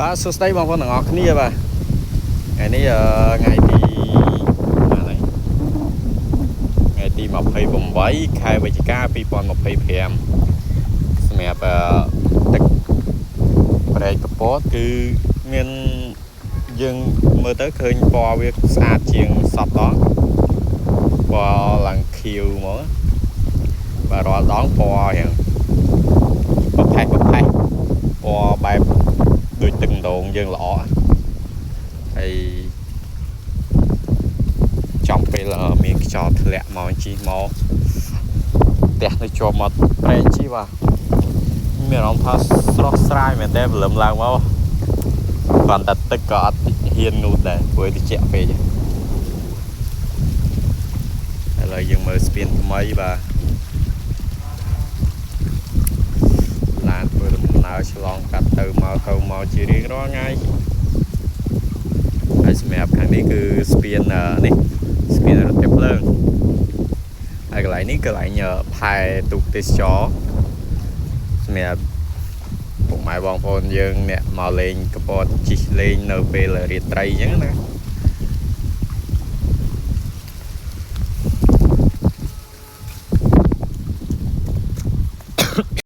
បាទសួស្តីបងប្អូនទាំងអស់គ្នាបាទថ្ងៃនេះអឺថ្ងៃទីបាទហើយថ្ងៃទី28ខែវិច្ឆិកា2025សម្រាប់ទឹកព្រែកកពតគឺមានយើងមើលទៅឃើញពណ៌វាស្អាតជាងសពដងពណ៌ឡើងខៀវហ្មងបាទរាល់ដងពណ៌រៀងប្រផេះប្រផេះពណ៌បែប ដូចទឹកម្ដងយើងល្អហើយចំពេលមានខ្យល់ធ្លាក់មកជីមកផ្ទះនៅជាប់មាត់ព្រែកជីបាទមានអារម្មណ៍ថាស្រស់ស្រាយមែនតើព្រលឹមឡើងមកគ្រាន់តែទឹកក៏អត់ហ៊ានងូតដែរព្រោះត្រជាក់ពេកឥឡូវយើងមើលស្ពានថ្មីបាទឡានធ្វើដំណើរឆ្លងកាត់ទៅមកទៅមកជារៀងរាល់ថ្ងៃ ហើយសម្រាប់ខាងនេះគឺស្ពាននេះស្ពានរថភ្លើងហើយកន្លែងនេះកន្លែងផែទូកទេសចរសម្រាប់ពុកម៉ែបងប្អូនយើងអ្នកមកលេងកពតជិះលេងនៅពេលរាត្រីអញ្ចឹងណា។